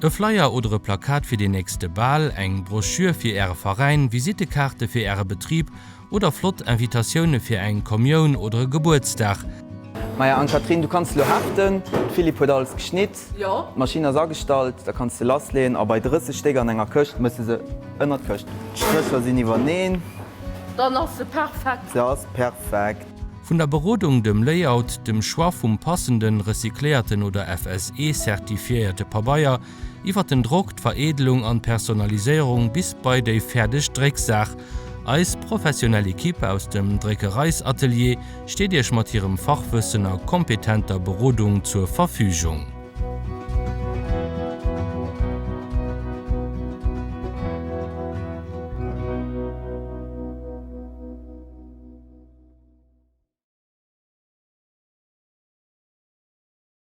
E Flyer oder e Plakat fir deen nächste Bal, eng Broschür fir Äre Veräin, Visittekaarte fir Äre Betrib oder flott Invitatioune fir eng Kommioun oder e Gebuertsdag. Maja Ann-Kathrin, du kanns elo heften. D'Philippe huet alles geschnitt, d'Maschinn ass agestallt, da kanns de lassleeën a bei 30 Stéck an enger Këscht mëss de se ënnert d'Këscht. D'Strécher sinn iwwerneen. Dann ass se perfekt. Se ass perfekt. Vun der Berodung, dem Layout, dem Choix vum passenden, recycléierten oder FSE-certifiéierte Pabeier, iwwer den Drock, d'Vereedelung an d'Personaliséierung bis bei déi fäerdeg Drécksaach, eis professionell Equipe aus dem Dréckereisatelier steet Iech mat hirem Fachwëssen a kompetenter Berodung zur Verfügung.